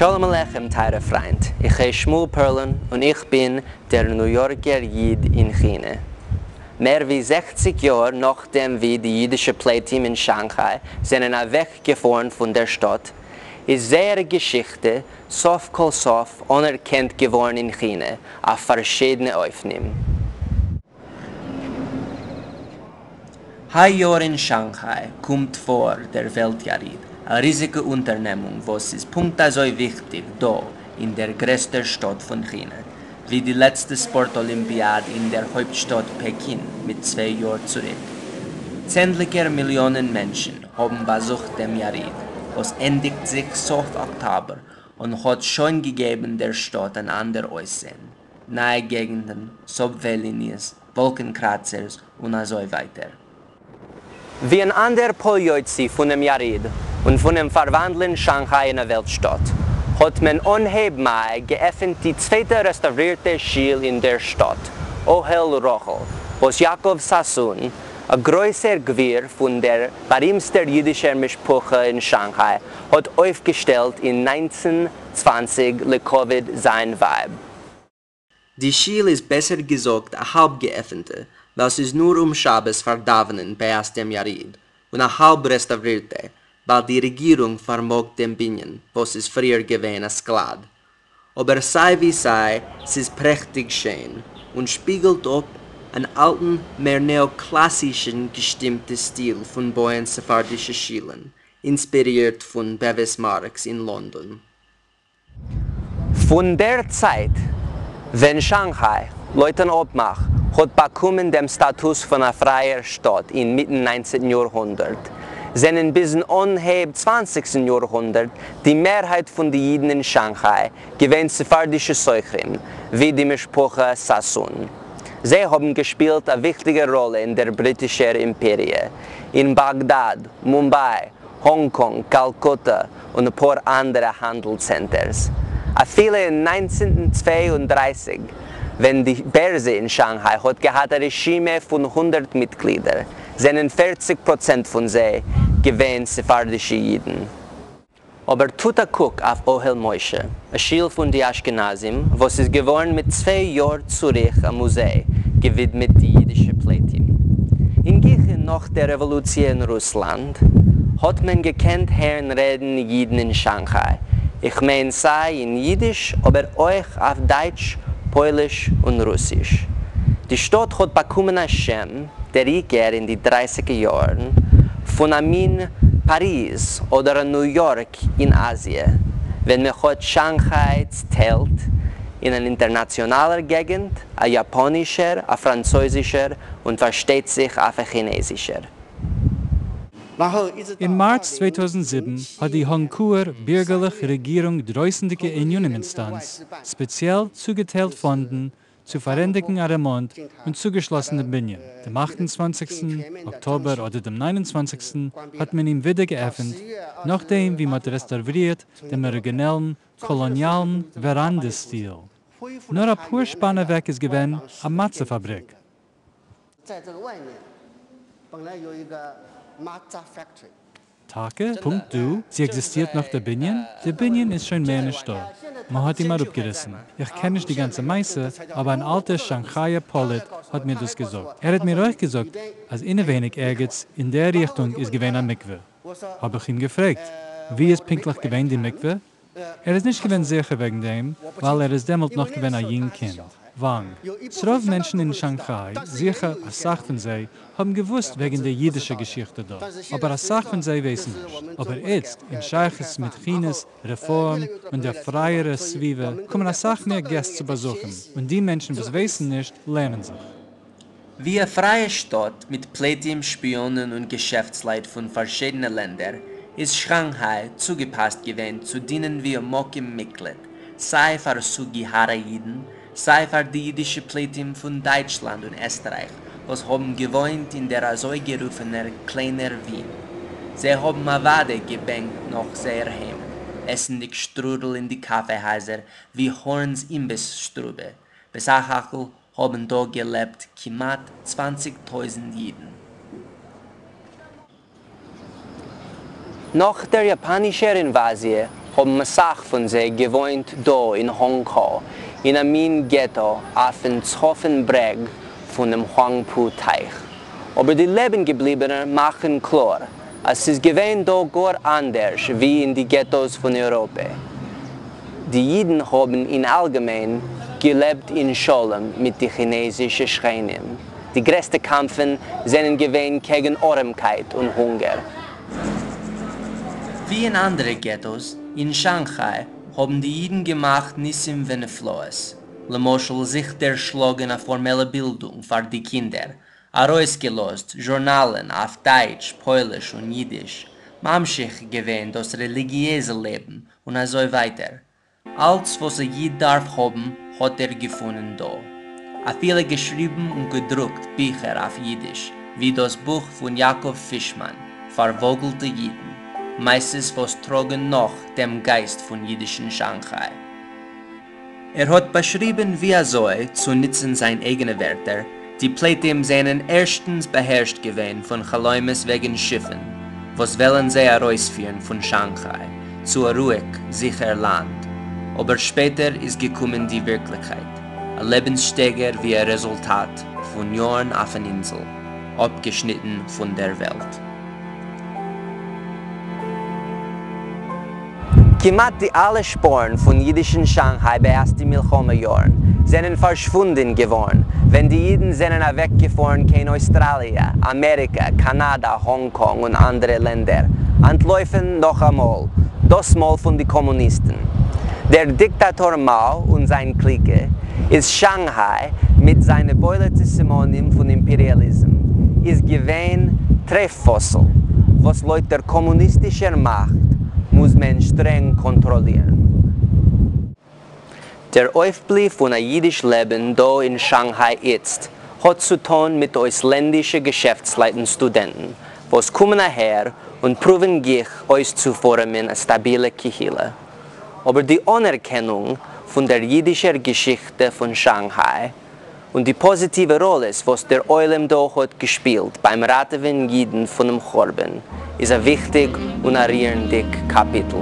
שלום עליכם טייערע פריינט, איך הייס שמואל פערלין און איך בין דער ניו יארקער איד אין כינע. מער ווי 60 יאר נאכדעם ווי די אידישע פליטים אין שאנכיי זענען אוועקגעפארן פון דער שטאט, איז זייער געשיכטע סוף כל סוף אנערקענט געווארן אין כינע אויף פארשידענע אופנים. היי יאר אין שאנכיי קומט פאר דער וועלט יריד, א ריזיגע אונטערנעמונג וואס איז פונקט אזוי וויכטיג דא אין דער גרעסטער שטאט פון כינע, ווי די לעצטע ספארט אלימפיאד אין דער הויפטשטאט פעקין מיט 2 יאר צוריק. צענדליגער מיליאנען מענטשן האבן באזוכט דעם יריד, וואס ענדיגט זיך סוף אקטאבער און האט שוין געגעבן דער שטאט אן אנדער אויסזען, נייע געגנטן, סאבוועי ליניעס, וואלקן קראצערס און אזוי ווייטער. ווי אן אנדער פועל יוצא פונעם יריד און פונעם פארוואנדלען שאנכיי אין א וועלט שטאט, האט מען אנהייב מאי געעפנט די צווייטע רעסטאוורירטע שיל אין דער שטאט, אוהל רחל, וואס יעקב סאסון, א גרויסער גביר פון דער בארימסטער אידישער משפחה אין שאנכיי, האט אויפגעשטעלט אין 1920 לכבוד זיין ווייב. די שיל איז בעסער געזאגט א האלב געעפנטע, ווייל ס'איז נאר אום שבת פאר דאווענען בעת דעם יריד, און א האלב רעסטאוורירטע, ווייל די רעגירונג פארמאגט דעם בנין, וואס איז פריער געווען א סקלאד. אבער סיי ווי סיי, ס'איז פרעכטיג שיין, און שפיגלט אפ אן אלטן, מער נעא-קלאסישן געשטימטע סטיל פון בויען ספרדישע שילן, אינספירירט פון בעוויס מארקס אין לאנדאן. פון דער צייט ווען שאנכיי, לויט'ן אפמאך, האט באקומען דעם סטאטוס פון א פרייער שטאט אין מיטן 19טן יארהונדערט, זענען ביז'ן אנהייב 20סטן יארהונדערט די מערהייט פון די אידן אין שאנכיי געווען ספרדישע סוחרים, ווי די משפחה סאסון. זיי האבן געשפילט א וויכטיגע ראלע אין דער בריטישער אימפעריע, אין באגדאד, מומביי, האנג קאנג, קאלקוטא און אפאר אנדערע האנדל צענטערס. אפילו אין 1932, ווען די בערזע אין שאנכיי האט געהאט א רשימה פון 100 מיטגלידער, זענען 40% פון זיי געווען ספרדישע אידן. אבער טוט א קוק אויף אוהל משה, א שיל פון די אשכנזים, וואס איז געווארן מיט 2 יאר צוריק א מוזיי, געווידמעט די אידישע פליטים. אין גיכן נאך דער רעוואלוציע אין רוסלאנד, האט מען געקענט הערן רעדן אידן אין שאנכיי. איך מיין סיי אין אידיש, אבער אויך אויף דייטש, פויליש און רוסיש. די שטאט האט באקומען א שם, דער עיקר אין די 30 יארן, פון א מין פאריז אדער א ניו יארק אין אזיע, ווען מען האט שאנכיי צעטיילט אין אן אינטערנאציאנאלער געגנט, א יאפאנישער, א פראנצויזישער און פארשטייט זיך אויף א כינעזישער. אין מארץ 2007 האט די האנגקאוער בירגערליך רעגירונג דרויסנדיגע ענינים אינסטאנץ ספעציעל צוגעטיילט פאנדן צו פארענדיגן א רעמאנט און צוגעשלאסן דעם בנין. דעם 28. אקטאבער אדער דעם 29. האט מען אים ווידער געעפנט, נאכדעם ווי מ'האט רעסטאוורירט דעם אריגינעלן קאלאניאלן וועראנדע סטיל. נאר א פאר שפאן אוועק איז געווען א מצה פאבריק. 在这个外面。טאקע? פונקט דא? צו עקזיסטירט נאך דער בנין? דער בנין איז שוין מער נישטא. מען האט אים אראפגעריסן. איך קען נישט די גאנצע מעשה, אבער אן אלטער שאנכאיער פליט האט מיר דאס געזאגט. ער האט מיר אויך געזאגט אז אינעווייניג ערגעץ אין דער ריכטונג איז געווען א מקווה. האב איך אים געפרעגט, וואו איז פונקטליך געווען די מקווה? ער איז נישט געווען זיכער וועגן דעם, ווייל ער איז דעמאלט נאך געווען א יונג קינד. וואנג. ס'רוב מענטשן אין שאנכיי, זיכער אסאך פון זיי, האבן געוואוסט וועגן די אידישע געשיכטע דא, אבער אסאך פון זיי ווייסן נישט. אבער איצט, אין שייכות מיט כינע'ס רעפארם און דער פרייערער סביבה, קומען אסאך מער געסט צו באזוכן, און די מענטשן וואס ווייסן נישט, לערנען זיך. ווי א פרייע שטאט מיט פליטים, שפיאנען און געשעפטסלייט פון פארשידענע לענדער, איז שאנכיי צוגעפאסט געווען צו דינען ווי א מקום מקלט, סיי פאר סוגיהארא אידן, סיי פאר די אידישע פליטים פון דייטשלאנד און עסטרייך וואס האבן געוואוינט אין דער אזויגערופענער קליינער ווין. זיי האבן אוודאי געבענקט נאך זייער היים, עסנדיג שטרודל אין די קאפע הייזער ווי הארנס אימביס-שטרובע. בסך הכל האבן דא געלעבט כמעט 20,000 אידן. נאך דער יאפאנישער אינוואזיע האבן אסאך פון זיי געוואוינט דא אין האנגקאו, אין א מין געטא אויפן צפון ברעג פונעם הואנגפו טייך. אבער די לעבן געבליבענע מאכן קלאר אז ס'איז געווען דא גאר אנדערש ווי אין די געטאס פון אייראפע. די אידן האבן אין אלגעמיין געלעבט אין שלום מיט די כינעזישע שכנים. די גרעסטע קאמפן זענען געווען קעגן ארעמקייט און הונגער. ווי אין אנדערע געטאס אין שאנכיי האבן די אידן געמאכט ניסים ונפלאות, למשל זיך דערשלאגן א פארמעלע בילדונג פאר די קינדער, ארויסגעלאזט זשורנאלן אויף דייטש, פויליש און אידיש, ממשיך געווען דאס רעליגיעזע לעבן און אזוי ווייטער. אלץ וואס א איד דארף האבן האט ער געפונען דא. אפילו געשריבן און געדרוקט ביכער אויף אידיש, ווי דאס בוך פון יעקב פישמאן, פארוואגלטע אידן, מעשיות וואס טראגן נאך דעם גייסט פון אידישן שאנכיי. ער האט באשריבן ווי אזוי, צו נוצן זיין אייגענע ווערטער, די פליטים זענען ערשטנס באהערשט געווען פון חלומות וועגן שיפן וואס וועלן זיי ארויספירן פון שאנכיי צו א רואיג, זיכער לאנד. אבער שפעטער איז געקומען די ווירקליכקייט, א לעבנסשטייגער ווי א רעזולטאט פון יארן אויפן אינזל, אפגעשניטן פון דער וועלט. כמעט די אלע שפורן פון אידישן שאנכיי בעת די מלחמה יארן זענען פארשוואונדן געווארן ווען די אידן זענען אוועקגעפארן קיין אויסטראליע, אמעריקע, קאנאדא, האנג קאנג און אנדערע לענדער, אנטלויפן נאכאמאל, דאסמאל פון די קאמוניסטן. דער דיקטאטאר מאא און זיין קליקע, איז שאנכיי מיט זיינע בולט'ע סימנים פון אימפעריאליזם איז געווען טריפה פסול, וואס לויט דער קאמוניסטישער מאכט מוז מען שטרענג קאנטראלירן. דער אויפבלי פון א אידיש לעבן דא אין שאנכיי איצט האט צו טאן מיט אויסלענדישע געשעפטסלייט און סטודענטן וואס קומען אהער און פרואוון גיך אויסצופארעמען א סטאבילע קהילה. אבער די אנערקענונג פון דער אידישער געשיכטע פון שאנכיי און די פאזיטיווע ראלעס וואס דער עולם דא האט געשפילט ביים ראטעווען אידן פונעם חורבן איז א וויכטיג און א רירנדיג קאפיטל.